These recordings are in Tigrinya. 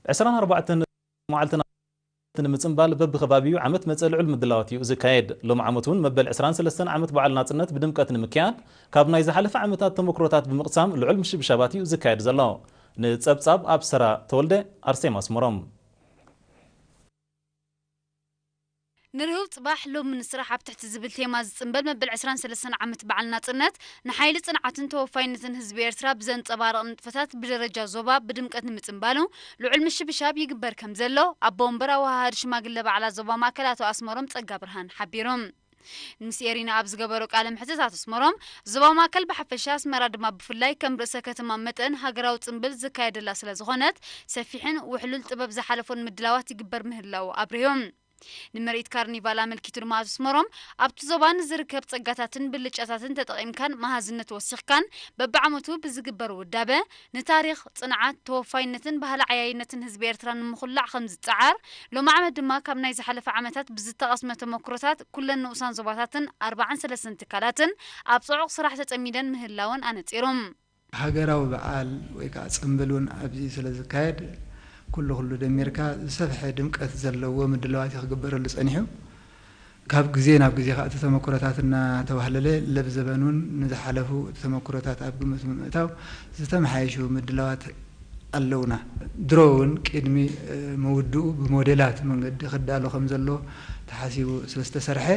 ዕስራን ኣርባዕተን መዓልትና ንምጽንባል በብኸባቢኡ ዓመት መጸ ልዑል ምድላዋት እዩ ዝካየድ። ሎም ዓመት እውን መበል ዕስራን ሰለስተን ዓመት በዓል ናጽነት ብድምቀት ንምክያድ ካብ ናይ ዝሓለፈ ዓመታት ተመክሮታት ብምቕሳም ልዑል ምሽብሻባት እዩ ዝካየድ ዘሎ። ንጸብጻብ ኣብ ሰራ ተወልደ፣ ኣርሴማ ኣስመሮም። ንርሁብ ጽባሕ ሎሚ ንስራሕ ኣብ ትሕቲ ዝብል ቴማ ዝጽንበል መበል ዕስራን ሰለስተን ዓመት በዓል ናጽነት ንሓይሊ ጽንዓትን ተወፋይነትን ህዝቢ ኤርትራ ብዘንጸባርቕ ንጥፈታት ብደረጃ ዞባ ብድምቀት ንምጽንባሉ ልዑል ምሽብሻብ ይግበር ከም ዘሎ ኣቦ ወንበር ኣወሃሃዲ ሽማግለ ባዕላ ዞባ ማእከል ኣቶ ኣስመሮም ጸጋ ብርሃን ሓቢሮም። ምስ ኤሪና ኣብ ዝገበሮ ቃለ ምሕትት ኣቶ ኣስመሮም ዞባ ማእከል ብሓፈሻ ኣስመራ ድማ ብፍላይ ከም ርእሰ ከተማ መጠን ሃገራዊ ጽንብል ዝካየደላ ስለ ዝኾነት ሰፊሕን ውሕሉል ጥበብ ዝሓለፎን ምድላዋት ይግበር ምህላው ኣብሪሆም። ንምርኢት ካርኒቫል ኣመልኪቱ ድማ ኣቶ ኣስመሮም ኣብቲ ዞባ ንዝርከብ ጸጋታትን ብልጫታትን ተጠቒምካን መሃዝነት ወሲኽካን በብዓመቱ ብዝግበር ውዳበ ንታሪኽ፣ ጽንዓት፣ ተወፋይነትን ባህሊ ዓያይነትን ህዝቢ ኤርትራ ንምኹላዕ ከም ዝጸዓር፣ ሎም ዓመት ድማ ካብ ናይ ዝሓለፈ ዓመታት ብዝተቐስመ ተመክሮታት ኩለን ንኡሳን ዞባታትን ኣርባዓን ሰለስተን ትካላትን ኣብ ጽዑቕ ስራሕ ተጸሚደን ምህላወን ኣነጺሮም። ሃገራዊ በዓል ወይ ከዓ ጽምብል እውን ኣብዚ ስለ ዝካየድ ኩሉ ኩሉ ደሚርካ ዝሰፍሐ ድምቀት ዘለዎ ምድላዋት እዩ ክግበረሉ ጸኒሑ። ካብ ግዜ ናብ ግዜ ከዓ እቲ ተመክሮታት እናተዋህለለ ለብ ዘበን እውን ንዝሓለፉ ተመክሮታት ኣብ ግምት ብምእታው ዝተመሓየሹ ምድላዋት ኣለውና። ድሮ እውን ቅድሚ ምውድኡ ብሞዴላት መንገዲ ክዳሎ ከም ዘሎ ተሓሲቡ ስለ ዝተሰርሐ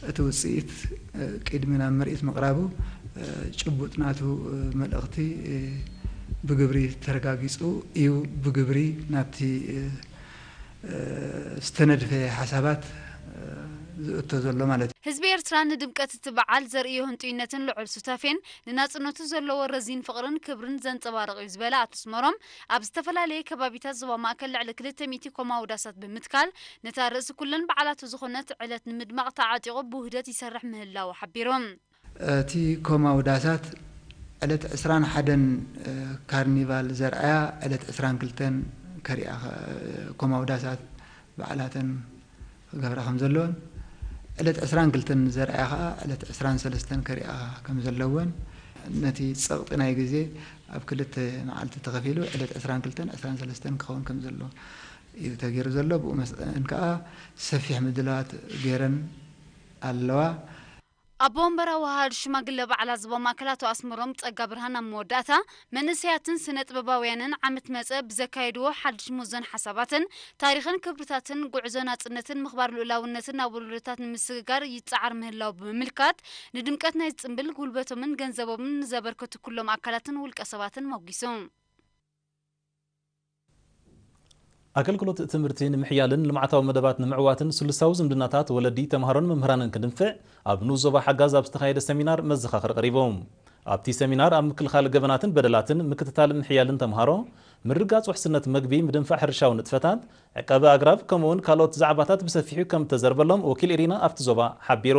እቲ ውፅኢት ቅድሚ ናብ ምርኢት ምቕራቡ ጭቡጥ ናቱ መልእኽቲ ብግብሪ ተረጋጊፁ እዩ። ብግብሪ ናብቲ ዝተነድፈ ሓሳባት ዝእቶ ዘሎ ማለት እዩ። ህዝቢ ኤርትራ ንድምቀት እቲ በዓል ዘርእዮ ህንጡይነትን ልዑል ሱታፌን ንናጽነቱ ዘለዎ ረዚን ፍቕርን ክብርን ዘንጸባርቕ እዩ ዝበለ ኣቶ ኣስመሮም፣ ኣብ ዝተፈላለየ ከባቢታት ዞባ ማእከል ልዕሊ ክልተ ሚእቲ ኮማዊ ዳሳት ብምትካል ነታ ርእሲ ኩለን በዓላቱ ዝኾነት ዕለት ንምድማቕ ተዓጢቑ ብውህደት ይሰርሕ ምህላዉ ሓቢሮም። እቲ ኮማዊ ዳሳት ዕለት ዕስራን ሓደን ካርኒቫል ዘርኣያ ዕለት ዕስራን ክልተን ከሪኣ ኮማዊ ዳሳት በዓላተን ክገብራ ከም ዘለወን፣ ዕለት ዕስራን ክልተን ዘርኣያ ኸዓ ዕለት ዕስራን ሰለስተን ከሪኣ ከም ዘለወን፣ ነቲ ጸቕጢ ናይ ግዜ ኣብ ክልተ መዓልቲ ተኸፊሉ ዕለት ዕስራን ክልተን ዕስራን ሰለስተን ክኸውን ከም ዘለዎ እዩ ተገይሩ ዘሎ። ብኡ መሰን ከዓ ሰፊሕ ምድላዋት ገይረን ኣለዋ። ኣቦ ወንበር ኣወሃሃዲ ሽማግለ በዓላት ዞባ ማእከል ኣቶ ኣስመሮም ጸጋ ብርሃን ኣብ መወዳእታ፣ መንእሰያትን ስነ ጥበባውያንን ዓመት መጸ ብዘካየድዎ ሓድሽ ሙዞን ሓሳባትን፣ ታሪኽን ክብርታትን፣ ጉዕዞ ናጽነትን ምኽባር ልኡላውነትን ናብ ወለዶታት ንምስግጋር ይጸዓር ምህላው ብምምልካት፣ ንድምቀት ናይ ጽምብል ጉልበቶምን ገንዘቦምን ንዘበርከቱ ኩሎም ኣካላትን ውልቀ ሰባትን መጒሱ። ኣገልግሎት ትምህርቲ ንምሕያልን ልምዓታዊ መደባት ንምዕዋትን ስሉሳዊ ዝምድናታት ወለዲ፣ ተምሃሮን መምህራንን ክድንፍዕ ኣብ ንኡስ ዞባ ሓጋዝ ኣብ ዝተኻየደ ሰሚናር መዘኻኸሪ ቀሪቡ። ኣብቲ ሰሚናር ኣብ ምክልኻል ገበናትን በደላትን፣ ምክትታል ምሕያልን ተምሃሮ፣ ምርግጋጽ ውሕስነት መግቢ፣ ምድንፋዕ ሕርሻዊ ንጥፈታት፣ ዕቀባ ኣግራብ ከምኡውን ካልኦት ዛዕባታት ብሰፊሑ ከም እተዘርበሎም ወኪል ኢሪና ኣብቲ ዞባ ሓቢሩ።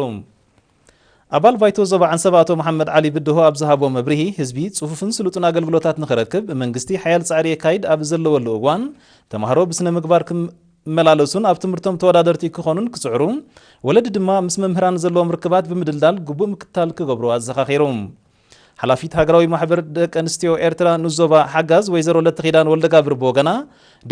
ኣባል ባይቶ ዞባ ዓንሰባ ኣቶ መሓመድ ዓሊ ብድሆ ኣብ ዝሃቦ መብርሂ፣ ህዝቢ ጽፉፍን ስሉጥን ኣገልግሎታት ንኽረክብ መንግስቲ ሓያል ጻዕሪ የካይድ ኣብ ዘለወሉ እዋን፣ ተምሃሮ ብስነ ምግባር ክመላለሱን ኣብ ትምህርቶም ተወዳደርቲ ክኾኑን ክጽዕሩ፣ ወለዲ ድማ ምስ መምህራን ዘለዎም ርክባት ብምድልዳል ግቡእ ምክትታል ክገብሩ ኣዘኻኺሩ። ሓላፊት ሃገራዊ ማሕበር ደቂ ኣንስትዮ ኤርትራ ንዞባ ሓጋዝ ወይዘሮ ለተኺዳን ወልደጋብር ብወገና፣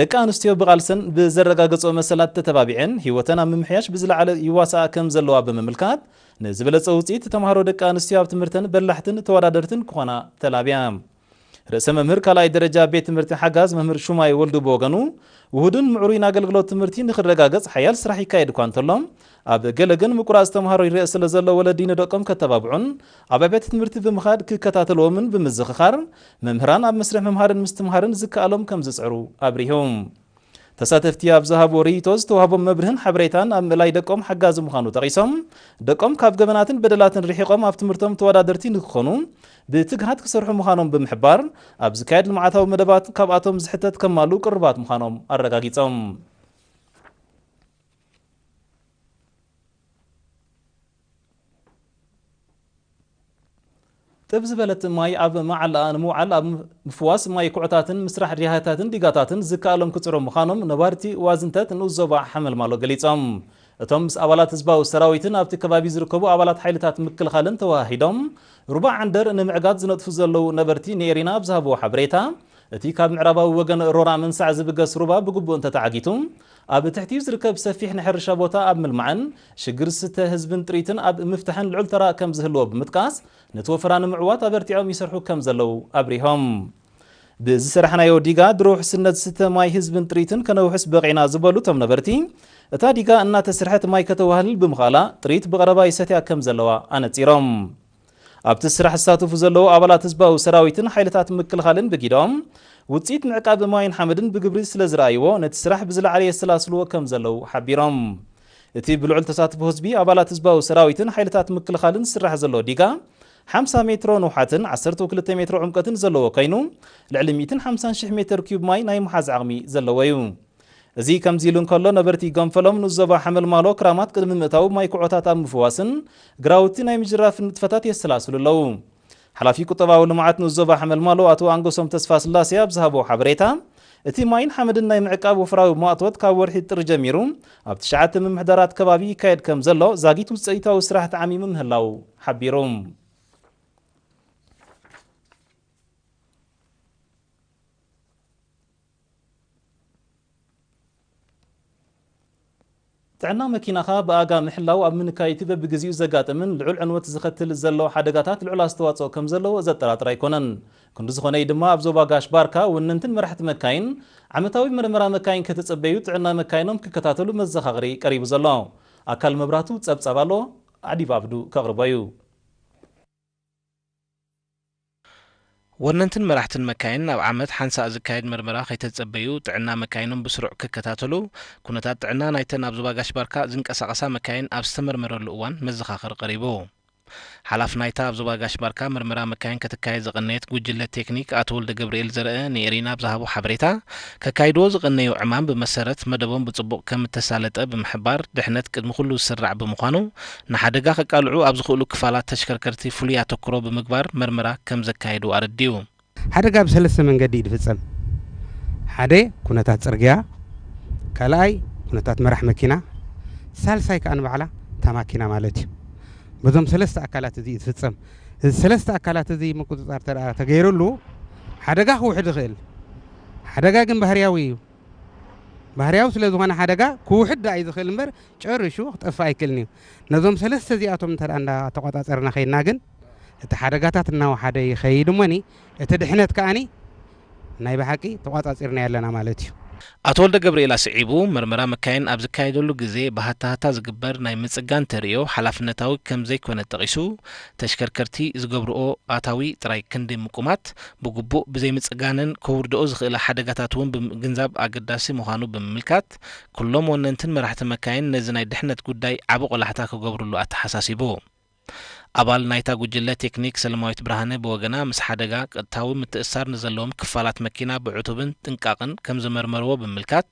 ደቂ ኣንስትዮ ብቓልሰን ብዘረጋገጽኦ መሰላት ተተባቢዐን ህይወተን ኣብ ምምሕያሽ ብዝለዓለ ይዋሳኣ ከም ዘለዋ ብምምልካት፣ ንዝበለጸ ውጽኢት ተምሃሮ ደቂ ኣንስትዮ ኣብ ትምህርተን በላሕትን ተወዳደርትን ክኾና ተላብያ። ርእሰ መምህር ካልኣይ ደረጃ ቤት ትምህርቲ ሓጋዝ መምህር ሹማይ ወልዱ ብወገኑ፣ ውሁድን ምዕሩይን ኣገልግሎት ትምህርቲ ንኽረጋገጽ ሓያል ስራሕ ይካየድ እኳ እንተሎ፣ ኣብ ገለ ግን ምቁራጽ ተምሃሮ ይረአ ስለ ዘሎ ወለዲ ንደቆም ከተባብዑን ኣብ ኣብያተ ትምህርቲ ብምኻድ ክከታተልዎምን ብምዝኽኻር፣ መምህራን ኣብ መስርሕ ምምሃርን ምስትምሃርን ዝከኣሎም ከም ዝጽዕሩ ኣብሪሁ። ተሳተፍቲ ኣብ ዝሃብዎ ርእይቶ፣ ዝተዋህቦም መብርህን ሓበሬታን ኣብ ምእላይ ደቆም ሓጋዚ ምዃኑ ጠቒሶም፣ ደቆም ካብ ገበናትን በደላትን ርሒቖም ኣብ ትምህርቶም ተወዳደርቲ ንክኾኑ ብትግሃት ክሰርሑ ምዃኖም ብምሕባር፣ ኣብ ዝካየድ ልምዓታዊ መደባት ካብኣቶም ዝሕተት ከማልኡ ቅሩባት ምዃኖም ኣረጋጊጾም። ጥብ ዝበለት ማይ ኣብ መዓላኣ ንምውዓል ኣብ ምፍዋስ ማይ ኩዕታትን ምስራሕ ድያህታትን ዲጋታትን ዝከኣሎም ክጽዕሩ ምዃኖም ነባርቲ ዋዝንተት ንኡስ ዞባ ሓመልማሎ ገሊጾም። እቶም ምስ ኣባላት ህዝባዊ ሰራዊትን ኣብቲ ከባቢ ዝርከቡ ኣባላት ሓይልታት ምክልኻልን ተወሃሂዶም ሩባ ዓንደር ንምዕጋት ዝነጥፉ ዘለዉ ነበርቲ ንኤሪና ኣብ ዝሃብዎ ሓበሬታ፣ እቲ ካብ ምዕራባዊ ወገን ሮራ መንሳዕ ዝብገስ ሩባ ብግቡእ እንተተዓጊቱ፣ ኣብ ትሕቲኡ ዝርከብ ሰፊሕ ናይ ሕርሻ ቦታ ኣብ ምልማዕን ሽግር ዝስተ ህዝብን ጥሪትን ኣብ ምፍታሕን ልዑል ተራ ከም ዝህልዎ ብምጥቃስ፣ ነቲ ወፈራ ንምዕዋት ኣበርቲዖም ይሰርሑ ከም ዘለዉ ኣብሪሆም። ብዝሰራሕናዮ ዲጋ ድሮ ውሕስነት ዝስተ ማይ ህዝብን ጥሪትን ከነውሕስ በቒዕና ዝበሉ እቶም ነበርቲ፣ እታ ዲጋ እናተሰርሐት ማይ ከተዋህልል ብምኽኣላ ጥሪት ብቐረባ ይሰትያ ከም ዘለዋ ኣነጺሮም። ኣብቲ ስራሕ ዝሳተፉ ዘለዉ ኣባላት ህዝባዊ ሰራዊትን ሓይልታት ምክልኻልን ብጊዶም ውፅኢት ምዕቃብ ማይን ሓመድን ብግብሪ ስለ ዝረኣይዎ ነቲ ስራሕ ብዝለዓለ የሰላስልዎ ከም ዘለዉ ሓቢሮም። እቲ ብልዑል ተሳትፎ ህዝቢ ኣባላት ህዝባዊ ሰራዊትን ሓይልታት ምክልኻልን ዝስራሕ ዘሎ ዲጋ ሓምሳ ሜትሮ ንውሓትን ዓሰርተ ክልተ ሜትሮ ዕምቀትን ዘለዎ ኮይኑ ልዕሊ ሚእትን ሓምሳን ሽሕ ሜትር ኪዩብ ማይ ናይ ምሓዝ ዓቕሚ ዘለዎ እዩ። እዚ ከምዚ ኢሉ እንከሎ ነበርቲ ገንፈሎም ንዞባ ሓመልማሎ ክራማት ቅድሚ ምእታው ማይ ኩዖታት ኣብ ምፍዋስን ግራውቲ ናይ ምጅራፍን ንጥፈታት የሰላስሉ ኣለዉ። ሓላፊ ቁጠባዊ ልምዓት ንዞባ ሓመልማሎ ኣቶ ኣንገሶም ተስፋስላሴ ኣብ ዝሃቦ ሓበሬታ፣ እቲ ማይን ሓመድን ናይ ምዕቃብ ወፍራዊ ማእቶት ካብ ወርሒ ጥሪ ጀሚሩ ኣብ ትሽዓተ ምምሕዳራት ከባቢ ይካየድ ከም ዘሎ ዛጊት ውፅኢታዊ ስራሕ ተዓሚሙ ምህላው ሓቢሩ። ጥዕና መኪናኻ ብኣጋ ምሕላው ኣብ ምንካይ እቲ በብግዜኡ ዘጋጥምን ልዑል ዕንወት ዝኸትል ዘሎ ሓደጋታት ልዑል ኣስተዋፅኦ ከም ዘለዎ ዘጠራጥር ኣይኮነን። ክንዲ ዝኾነ እዩ ድማ ኣብ ዞባ ጋሽ ባርካ ወነንትን መራሕቲ መካይን ዓመታዊ መርመራ መካይን ከተጸበዩ ጥዕና መካይኖም ክከታተሉ መዘኻኸሪ ቀሪቡ ዘሎ። ኣካል መብራቱ ጸብጻብ ኣሎ፣ ዓዲብ ኣብዱ ከቕርቦ እዩ። ወነንትን መራሕትን መካይን ኣብ ዓመት ሓንሳእ ዝካየድ መርመራ ከይተጸበዩ ጥዕና መካይኖም ብስሩዕ ክከታተሉ፣ ኩነታት ጥዕና ናይተን ኣብ ዞባ ጋሽ ባርካ ዝንቀሳቐሳ መካይን ኣብ ዝተመርመረሉ እዋን መዘኻኸሪ ቀሪቡ። ሓላፊ ናይታ ኣብ ዞባ ጋሽ ባርካ መርመራ መካይን ከተካየድ ዝቐነየት ጉጅለ ቴክኒክ ኣቶ ወልደ ገብርኤል ዘርአ ንኤሪና ኣብ ዝሃቦ ሓበሬታ፣ ከካይድዎ ዝቐነዩ ዕማም ብመሰረት መደቦም ብጽቡቕ ከም እተሳለጠ ብምሕባር፣ ድሕነት ቅድሚ ኩሉ ዝስራዕ ብምዃኑ፣ ንሓደጋ ከቃልዑ ኣብ ዝኽእሉ ክፋላት ተሽከርከርቲ ፍሉይ ኣተኩሮ ብምግባር መርመራ ከም ዘካየዱ ኣረዲኡ። ሓደጋ ብሰለስተ መንገዲ እዩ ዝፍጸም። ሓደ ኩነታት ጽርግያ፣ ካልኣይ ኩነታት መራሕ መኪና፣ ሳልሳይ ከኣ ንባዕላ እታ ማኪና ማለት እዩ። በዞም ሰለስተ ኣካላት እዚ እዩ ዝፍጸም። እዚ ሰለስተ ኣካላት እዚ ምቁጽጻር ተደኣ ተገይሩሉ ሓደጋ ክውሕድ ይኽእል። ሓደጋ ግን ባህርያዊ እዩ። ባህርያዊ ስለ ዝኾነ ሓደጋ ክውሕድ ደኣ እዩ ዝኽእል እምበር ጨሪሹ ክጠፍእ ኣይክእልን እዩ። ነዞም ሰለስተ እዚኣቶም እንተ ደኣ እንዳተቋጻጸርና ከይድና ግን እቲ ሓደጋታት እናወሓደ ይኸይድ እሞኒ እቲ ድሕነት ከኣኒ ናይ ብሓቂ ተቋጻጺርናዮ ኣለና ማለት እዩ። ኣቶ ወልደ ገብርኤል ኣስዒቡ፣ መርመራ መካይን ኣብ ዝካየደሉ ግዜ ብሃታሃታ ዝግበር ናይ ምጽጋን ተርእዮ ሓላፍነታዊ ከም ዘይኮነ ጠቒሱ፣ ተሽከርከርቲ ዝገብርኦ ኣታዊ ጥራይ ክንዲ ምቁማት፣ ብግቡእ ብዘይምጽጋንን ከውርድኦ ዝኽእላ ሓደጋታት እውን ብምግንዛብ ኣገዳሲ ምዃኑ ብምምልካት፣ ኩሎም ወነንትን መራሕቲ መካይን ነዚ ናይ ድሕነት ጉዳይ ዓቢ ቆላሕታ ክገብርሉ ኣተሓሳሲቡ። ኣባል ናይታ ጉጅለ ቴክኒክ ሰለማዊት ብርሃነ ብወገና፣ ምስ ሓደጋ ቀጥታዊ ምትእስሳር ንዘለዎም ክፋላት መኪና ብዕቱብን ጥንቃቕን ከም ዝመርመርዎ ብምምልካት፣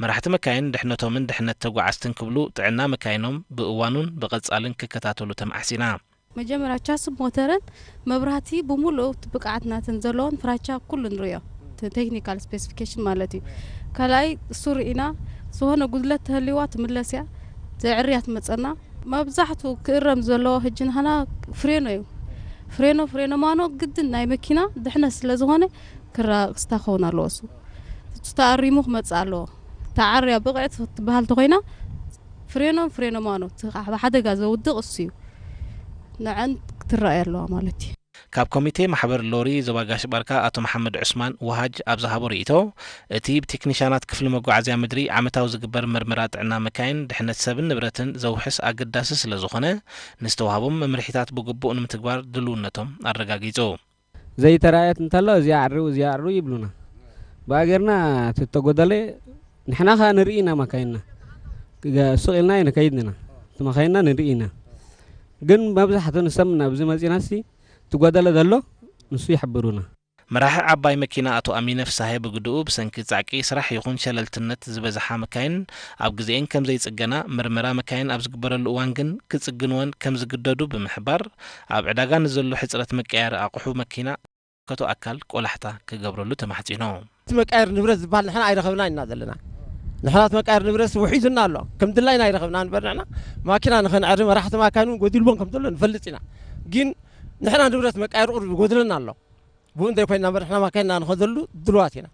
መራሕቲ መካይን ድሕነቶምን ድሕነት ተጓዓዝትን ክብሉ ጥዕና መካይኖም ብእዋኑን ብቐጻልን ክከታተሉ ተማሕጺና። መጀመርያ ቻስን ሞተርን መብራህቲ ብምሉእ እቲ ብቕዓት ናተን ዘለዎን ፍራቻ ኩሉ ንርእዮ። እቲ ቴክኒካል ስፔሲፊኬሽን ማለት እዩ። ካልኣይ እሱ ርኢና ዝኾነ ጉድለት ተህልይዋ ትምለስ እያ። ዘዕርያ ትመጸና። መብዛሕትኡ ክእረም ዘለዎ ሕጂ ንሃና ፍሬኖ እዩ። ፍሬኖ፣ ፍሬኖ ማኖ ግድን ናይ መኪና ድሕነት ስለ ዝኾነ ክራ-፣ ክስታኸውን ኣለዎ እሱ። እሱ ተኣሪሙ ክመጽእ ኣለዎ። ተዓርያ ብቕዕት ትበሃል ተኾይና ፍሬኖ፣ ፍሬኖ ማኖ እቲ ብሓደጋ ዘውድቕ እሱ እዩ። ንዐን ክትረኣይ ኣለዋ ማለት እዩ። ካብ ኮሚቴ ማሕበር ሎሪ ዞባ ጋሽ ባርካ ኣቶ መሓመድ ዑስማን ወሃጅ ኣብ ዝሃቦ ርእይቶ፣ እቲ ብቴክኒሻናት ክፍሊ መጓዓዝያ ምድሪ ዓመታዊ ዝግበር መርመራ ጥዕና መካይን ድሕነት ሰብን ንብረትን ዘውሕስ ኣገዳሲ ስለ ዝኾነ፣ ንዝተዋህቦም መምርሒታት ብግቡእ ንምትግባር ድልውነቶም ኣረጋጊጹ። ዘይተራእየት እንተሎ እዚኣ ኣዕርው፣ እዚኣ ኣዕርው ይብሉና። ብኣገርና እቲ እተጎደለ ንሕና ኸኣ ንርኢ ኢና መካይንና። ግ-፣ ስቕ ኢልና ኣይንከይድን ኢና። እቲ መካይንና ንርኢ ኢና። ግን መብዛሕትኡ ንሰብ ናብዚ መጺናሲ እቲ ጓደለ ዘሎ ንሱ ይሕብሩና። መራሒ ዓባይ መኪና ኣቶ ኣሚነ ፍሳሄ ብግድኡ፣ ብሰንኪ ጻዕቂ ስራሕ ይኹን ሸለልትነት ዝበዝሓ መካይን ኣብ ግዜኤን ከም ዘይጽገና፣ መርመራ መካይን ኣብ ዝግበረሉ እዋን ግን ክጽግንወን ከም ዝግደዱ ብምሕባር፣ ኣብ ዕዳጋ ንዘሎ ሕጽረት መቀያየሪ ኣቑሑ መኪና ዝምልከቶ ኣካል ቆላሕታ ክገብረሉ ተማሕጺኑ። እቲ መቃየሪ ንብረት ዝበሃል ንሕና ኣይረኸብናን ኢና ዘለና። ንሕና እቲ መቃየሪ ንብረት ውሒዙና ኣሎ። ከም ድላይና ኣይረኸብናን እምበር ንሕና ማኪና ንኸነዕሪ መራሕቲ ማካይን እውን ጎዲልዎም ከም ዘሎ ንፈልጥ ኢና። ግን ንሕና ንብረት መቃየሪ ቁሩብ ይጎድለና ኣሎ። ብኡ እንተይኮይና መርሕና ማካይና ንኸደሉ ድልዋት ኢና።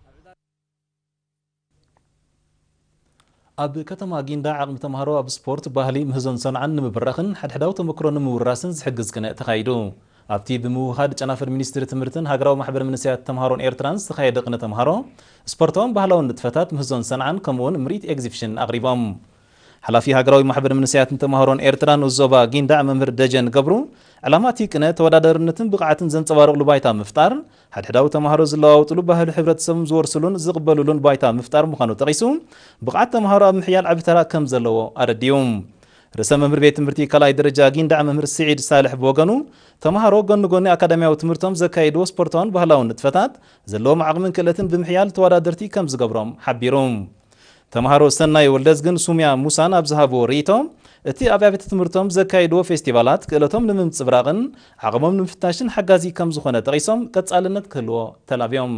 ኣብ ከተማ ጊንዳዕ ዓቕሚ ተምሃሮ ኣብ ስፖርት፣ ባህሊ፣ ምህዞን ሰንዓን ንምብራኽን ሓድሕዳዊ ተመክሮ ንምውራስን ዝሕግዝ ቅነ ተኻይዱ። ኣብቲ ብምውህሃድ ጨናፍር ሚኒስትሪ ትምህርትን ሃገራዊ ማሕበር መንእሰያት ተምሃሮን ኤርትራን ዝተኻየደ ቅነ ተምሃሮ ስፖርታውን ባህላውን ንጥፈታት፣ ምህዞን ሰንዓን ከምኡውን ምርኢት ኤግዚቢሽን ኣቕሪቦም። ሓላፊ ሃገራዊ ማሕበር መንእሰያትን ተምሃሮን ኤርትራ ንኡስ ዞባ ጊንዳዕ መምህር ደጀን ገብሩ፣ ዕላማ እቲ ቅነ ተወዳዳርነትን ብቕዓትን ዘንጸባርቕሉ ባይታ ምፍጣር፣ ሓድሕዳዊ ተምሃሮ ዝለዋወጥሉ ባህሊ ሕብረተሰብም ዝወርስሉን ዝቕበሉሉን ባይታ ምፍጣር ምዃኑ ጠቒሱ፣ ብቕዓት ተምሃሮ ኣብ ምሕያል ዓቢ ተራ ከም ዘለዎ ኣረዲኡ። ርእሰ መምህር ቤት ትምህርቲ ካልኣይ ደረጃ ጊንዳዕ መምህር ስዒድ ሳልሕ ብወገኑ፣ ተምሃሮ ጎኒ ጎኒ ኣካዳሚያዊ ትምህርቶም ዘካይድዎ ስፖርታውን ባህላውን ንጥፈታት ዘለዎም ዓቕምን ክእለትን ብምሕያል ተወዳደርቲ ከም ዝገብሮም ሓቢሩ። ተምሃሮ ሰናይ ወልደዝግን ሱምያ ሙሳን ኣብ ዝሃብዎ ርእይቶ፣ እቲ ኣብ ኣብያተ ትምህርቶም ዘካይድዎ ፌስቲቫላት ክእለቶም ንምምጽብራቕን ዓቕሞም ንምፍታሽን ሓጋዚ ከም ዝኾነ ጠቒሶም፣ ቀጻልነት ክህልዎ ተላብዮም።